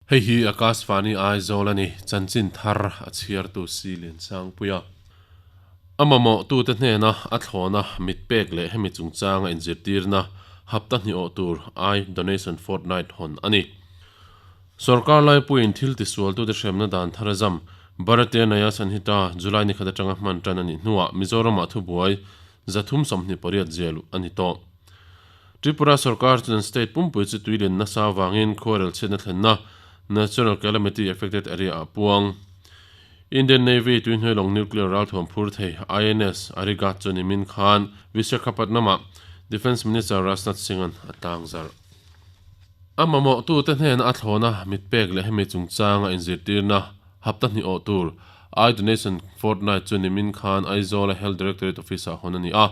Hei hi Akashvani Aizawl a ni, chanchin thar a chhiartu si Liansangpuia. A mamawhtute hnena a thlawna mit pek leh hemi chungchanga inzirtirna hapta hnih awh tur Eye Donation Fortnight hawn a ni. Sorkar laipuiin thil tisualtute hremna dan thar a zam. Bharatiya Nyaya Sanhita July ni khat atanga hman tan a nih hnuah Mizoramah thubuai 328 ziah luh a ni tawh. Tripura sorkar chuan state pumpui chu tui len nasa avangin khuarel chhiatna thlenna Natural Calamity Affected Area ah puang. Indian Navy tuihnuai lawng nuclear ralthuam phur thei INS Arighat chu nimin khan Visakhapatnam-ah Defence Minister Rajnath Singh-a'n a tlangzarh. A mamawhtute hnena a thlawna mit pek leh hemi chungchanga inzirtirna hapta hnih awh tur Eye Donation Fortnight chu nimin khan Aizawl-a Health Directorate Office-ah hawn a ni a.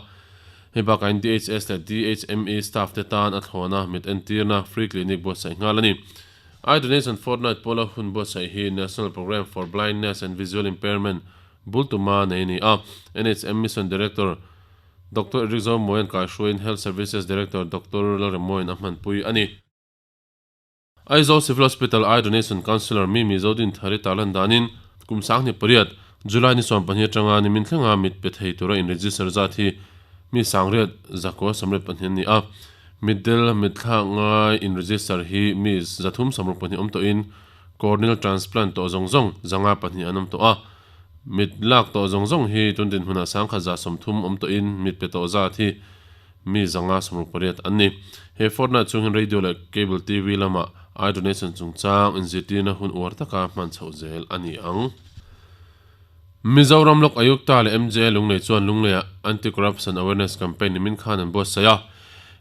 Hei bakah in DHS leh DHME staff te tan a thlawna mit entirna free clinic buatsaih nghal a ni. Eye Donation Fortnight pawla hun buatsaih hi National Programme for Blindness and Visual Impairment bul tuma nei a ni a. NHM Mission Director Doctor Eric Zomoian kaihruaiin Health Services Director Doctor Lalremoian a hmanpui a ni. Aizawl Civil Hospital Eye Donation Counsellor Mimi Zodinthari tarlan danin kum 28, July ni 12 atanga nimin thlenga mit pe thei tura in-register zat hi mi 8,982 an ni a. Mitdel mitthlak ngai in-register hi mi 362 awm tawhin corneal transplant tawh zawng zawng 52 an awm tawh a. Mit lak tawh zawng zawng hi tun dinhmunah 1,130 awm tawhin mit pe tawh zat hi mi 568 an ni. He fortnight chhung hian radio leh cable TV lamah eye donation chungchang inzirtirna hun uar taka hman chhoh zel a ni ang. Mizoram Lok Ayukta leh MJA Lunglei chuan Lungleiah Anti-Corruption Awareness Campaign nimin khan an buatsaih a.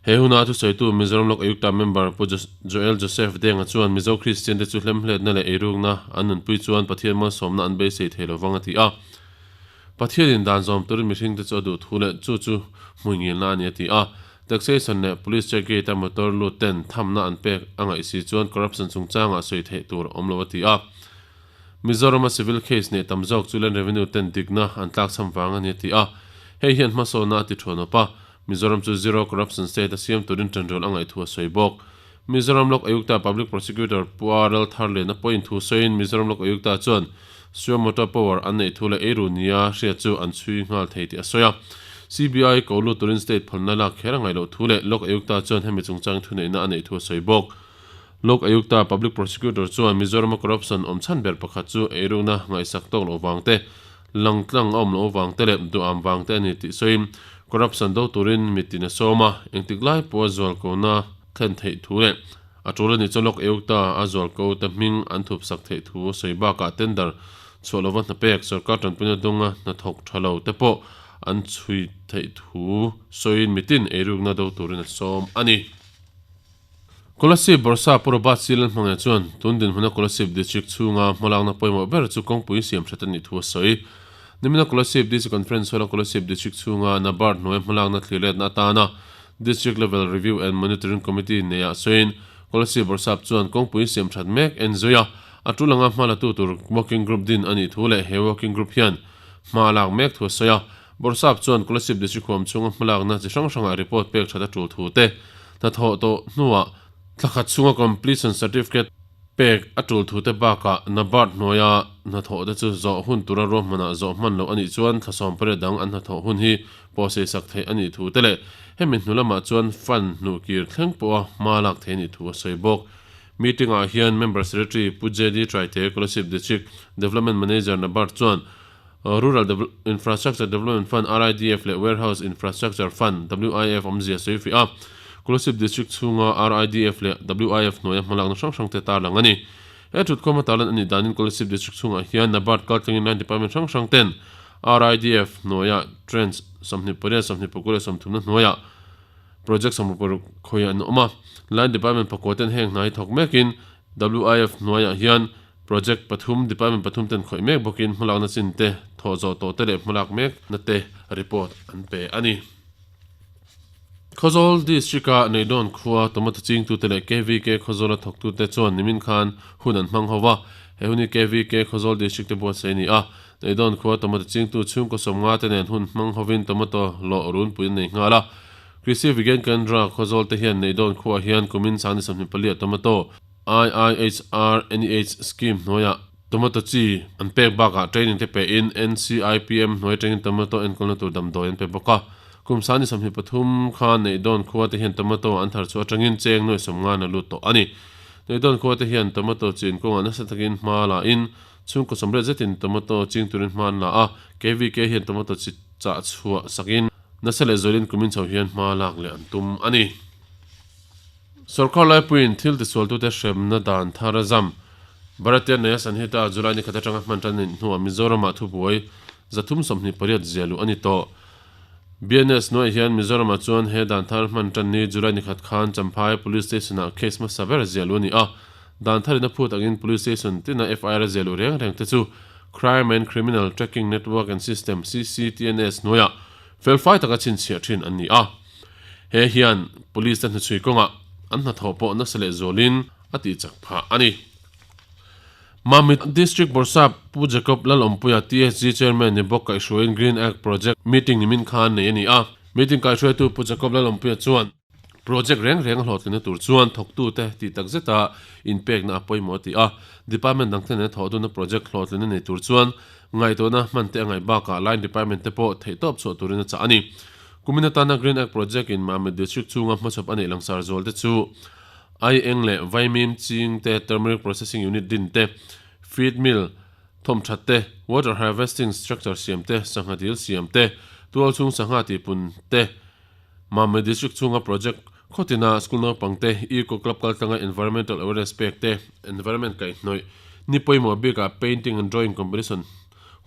He huna thusawitu Mizoram Lok Ayukta member Pu Joel Joseph Denga chuan Mizo Kristian te chu hlemhletna leh eirukna an nunpui chuan Pathian malsawmna an beisei thei lovang a ti a. Pathianin dan zawm turin mihringte chu a duh thu leh chu chu hmuingilna a ni a ti a. Taxation leh Police check gate a motor lut ten thamna an pek a ngaih si chuan corruption chungchangah sawi theih tur a awm lo a ti a. Mizorama civil case neih tam zawk chu Land Revenue ten dikna an tlakchham vang a ni a ti a. Hei hian hmasawnna a ti thuanawp a, Mizoram chu Zero Corruption State a siam turin ṭanrual a ngaih thu a sawi bawk. Mizoram Lok Ayukta Public Prosecutor Pu RL Tharliana pawhin thu sawiin Mizoram Lok Ayukta chuan Suo Motor Power an neih thu leh eiru nia hriat chu an chhui nghal thei tih a sawi a. CBI ko lut turin state phalna lak kher a ngaih loh thu leh Lok Ayukta chuan hemi chungchang thuneihna a neih thu a sawi bawk. Lok Ayukta Public Prosecutor chuan Mizorama corruption awm chhan ber pakhat chu eirukna ngaihsak tawk loh vang te, langtlang a awm loh vang te leh duham vang te a ni tih sawiin corruption do turin mitin a sawm a, engtik lai pawha zualkona thlen theih thu leh a tul a nih chuan Lok Ayukta a zualko te hming an thupsak theih thu sawi bakah tender chhuah lova hna pek sorkar tanpuina dunga hnathawk tha lo te pawh an chhui theih thu sawiin mitin eirukna do turin a sawm a ni. Kolasib Bawrhsa Pu Robert Silan hmangaih chuan tun dinhmuna Kolasib District chhunga hmalakna pawimawh ber chu kawngpui siam that a nih thu a sawi. Nimina Kolasib DC Conference Hall-a Kolasib District chhunga NABARD hnuai hmalakna thliletna atana District Level Review and Monitoring Committee neiah sawiin Kolasib Bawrhsap chuan kawngpui siam that mek en zui a, a tul anga hma latu tur Working Group din a nih thu leh he Working Group hian hma a lak mek thu a sawi a. Bawrhsap chuan Kolasib District huam chhunga hmalakna chi hrang hrangah report pek that a tul thu te, hnathawh tawh hnuah thla khat chhunga completion certificate pek a tul thu te bakah NABARD hnuaia hnathawh te chu zawh hun tura ruahmanah zawh hman loh a nih chuan thla 18 dang an hnathawh hun hi pawhsei sak theih a nih thu te leh hemi hnu lamah chuan fund hnuh kir thleng pawha hma lak theih a nih thu a sawi bawk. Meeting-ah hian Member Secretary Pu JD Traite, Kolasib District Development Manager NABARD chuan Rural Infrastructure Development Fund, RIDF, leh Warehouse Infrastructure Fund, WIF, awmzia sawi fiah a. Kolasib District chhunga RIDF leh WIF hnuaia hmalakna hrang hrangte tarlang a ni. He thutkhawma tarlan a nih danin Kolasib District chhungah hian NABARD kaltlangin line department hrang hrang ten RIDF hnuaia Trench 28, 29 leh 30 na hnuaia project 66 khawiah an awm a. Line department pakua ten heng hna hi thawk mekin WIF hnuaiah hian Project pathum, department pathum ten khawih mek bawkin hmalakna chin te, thawh zawh tawh te leh hmalak mek na te report an pe a ni. Khawzawl District-a Neidawn khua tomato chingtute leh KVK Khawzawla thawktute chuan nimin khan hun an hmang ho va, he hun hi KVK Khawzawl District te buatsaih a ni a. Neidawn khua tomato chingtu chhungkaw sawmnga te nen hun hmang hovin tomato lawh runpui an nei nghal a. Krishi Vigyan Kendra Khawzawl te hian Neidawn khuaah hian kumin 24 tomato. IIHR NEH scheme hnuaiah tomato chi an pek bakah training te pein NCIPM hnuai atangin tomato enkawlna tur damdawi an pe bawk a. Kum sani 23 khan Neihdawn khua te hian tomato an thar chhuah atangin cheng nuai sawmngan a lut tawh a ni. Neihdawn khua te hian tomato chin kawngah nasa takin hma la in chhungkaw sawmriat zetin tomato ching turin hma an la a, KVK hian tomato chi chah chhuah sakin nasa leh zualin kumin chho hian hma lak leh an tum a ni. Sorkar laipuiin thil tisualtute hremna dan thar a zam. Bharatiya Nyaya Sanhita July ni khat atanga hman tan anih hnuah Mizoramah thubuai 328 zia luh a ni tawh. BNS hnuaiah hian Mizoramah chuan he dan thar hman tan ni July ni khat khan Champhai Police Station-ah case hmasa ber zia luh a ni a. Dan tharin a phut angin Police Station tina FIR a zia luh reng reng te chu Crime and Criminal Tracking Network and System, CCTNS, hnuaiah felfai taka chhinchhiah thin an ni a. He hian Police te hnuchhui kawngah an hnathawh pawh nasa leh zualin a tihchak phah a ni. Mamit District Bawrhsap Pu Jacob Lalawmpuia TSG Chairman ni bawk kaihhruaiin Green Act Project meeting nimin khan nei a ni a. Meeting kaihhruaitu Pu Jacob Lalawmpuia chuan project reng reng a hlawhtlinna tur chuan thawktute tih tak zeta inpekna a pawimawh a ti a. Department dang te nena thawh dunna project hlawhtlinna nei tur chuan ngaihtuahna hman te a ngaih bakah line department te pawh theihtawp chhuah turin a chah a ni. Kumin atana Green Act Project in Mamit District chhunga hmachhawp a neih langsar zual te chu Ai eng leh Vaimim ching te, Turmeric Processing Unit din te, Feed Mill thawm that te, Water Harvesting Structure siam te, Sangha dil siam te, Tual chhung sangha tihpun te, Mamit District chhunga project khawtina school naupang te, Eco Club kaltlanga Environmental Awareness pek te, Environment kaihhnawih ni pawimawh bikah Painting and Drawing Competition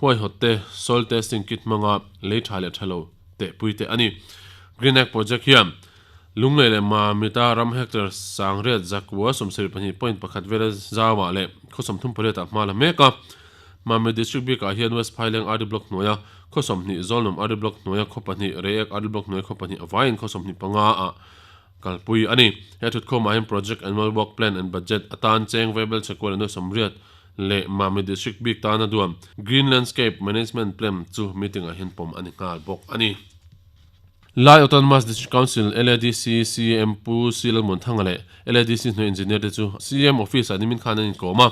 huaihawt te, Soil Testing Kit hmanga lei tha leh tha lo tehpui te a ni. Green Act Project hian Lunglei leh Mamita ram hectare sangriat zakua 72.1 vela zauah leh khaw 38 ah hma la mek a. Mamit District bikah hian West Phaileng RD Block hnuaia khaw 20, Zawlnawm RD Block hnuaia khaw pahnih, Reiek RD Block hnuaia khaw pahnih avaiin khaw 25 ah kalpui a ni. He thutkhawmah hian Project Annual Work Plan and Budget atan cheng vaibel chhekua leh nuai sawmriat leh Mamit District bik tana duam Green Landscape Management Plan chu meeting ah hian pawm a ni nghal bawk a ni. Lai Autonomous District Council, LADC, CM Pu C Lalmuanthanga leh LADC hnuai engineer te chu CM office ah nimin khan an inkawm a.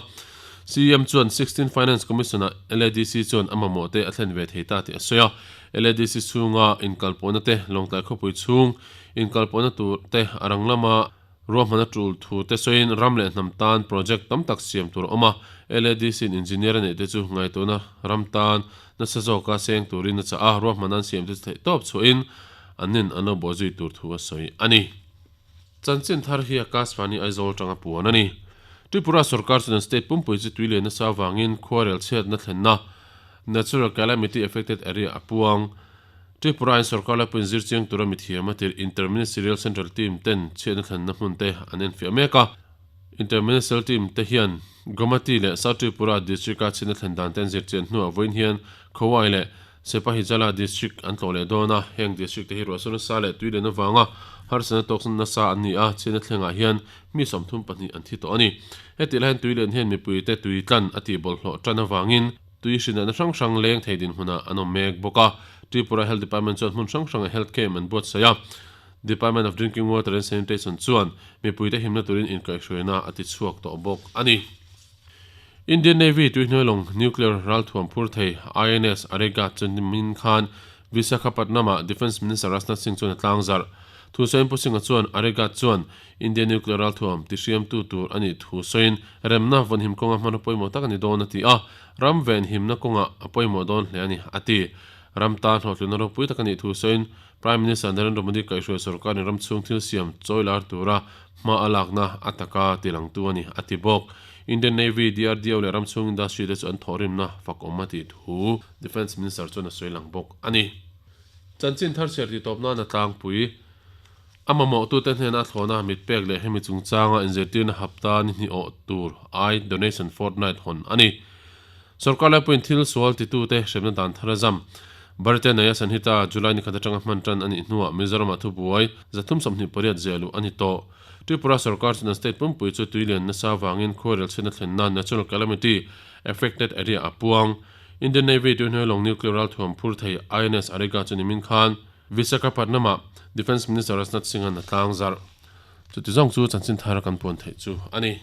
CM chuan 16 Finance Commission ah LADC chuan a mamawh te a thlen ve thei ta tih a sawi a. LADC chhunga inkalpawhna te, Lawngtlai khawpui chhung inkalpawhna tur te a rang lama Ruahman a tul thu te sawiin ram leh hnam tan project tam tak siam tur a awm a, LADC in engineer a neih te chu ngaihtuahna ram tan nasa zawka seng turin a chah a, ruahman an siam te chu theih tawp chhuahin an nin an lo bawh zui tur thu a sawi a ni. Chanchin thar hi Akashvani Aizawl atanga puan a ni. Tripura sorkar chuan an state pumpui chu tui leh nasa avangin khuarel chhiatna thlenna Natural Calamity Affected Area a puang. Tripura in sorkar laipuiin zir chiang tura mithiam a tirh Inter-Ministerial Central Team ten chhiatna thlenna hmun te an enfiah mek a. Inter-Ministerial Team te hian Gomati leh South Tripura District-a chhiatna thlen dan te an zir chian hnuah vawiin hian Khowai leh Sepahijala District an tlawh leh dawn a. Heng District te hi ruahsur nasa leh tui len avanga harsatna tawk nasa an ni a, chhiatna thlengah hian mi 32 an thi tawh a ni. Hetih lai hian tui len hian mipuite tui tlan a tihbawlhhlawh tan avangin Tui hrinatna hrang hrang leng thei dinhmunah an awm mek bawk a. Tripura Health Department chuan hmun hrang hrangah health camp an buatsaih a. Department of Drinking Water and Sanitation chuan mipuite himna turin inkaihhruaina a ti chhuak tawh bawk a ni. Indian Navy tuihnuai lawng nuclear ralthuam phur thei INS Arighat chu nimin khan Visakhapatnam-ah Defence Minister Rajnath Singh chuan a tlangzarh. Thusawiin Pu Singh-a chuan Arighat chuan India nuclear ralthuam tihriamtu tur a nih thu sawiin remna vawnhim kawnga hmanraw pawimawh tak a ni dawn a ti a, ram venhimna kawngah a pawimawh dawn hle a ni a ti. Ram tan hlawhtlinna ropui tak a nih thu sawiin Prime Minister Narendra Modi kaihhruai sorkarin ram chhung thil siam chawi lar tura hma a lakna a taka tilangtu a ni a ti bawk. Indian Navy, DRDO leh ram chhung industry te chu an thawhrimna fakawm a tih thu Defence Minister chuan a sawi lang bawk a ni. Chanchin thar chhiar tih tawp nan a tlangpui. A mamawhtute hnena thlawhna mit pek leh hemi chungchanga inzirtirna hapta ni hnih awh tur Eye Donation Fortnight hawn a ni. Sorkar laipuiin thil sual titute hremna dan thar a zam. Bharatiya Nyaya Sanhita July ni khat atanga hman tan a nih hnuah Mizoramah thubuai 328 ziah luh a ni tawh. Tripura sorkar chuan an state pumpui chu tuilian nasa vangin khuarel chhiatna thlenna natural calamity affected area a puang. Indian Navy tuihnuai lawng nuclear ralthuam phur thei INS Ariga chu nimin khan Visakhapatnam-ah Defence Minister Rajnath Singh-a'n a tlangzarh. Chuti zawng chu chanchin thar kan puan theih chu a ni.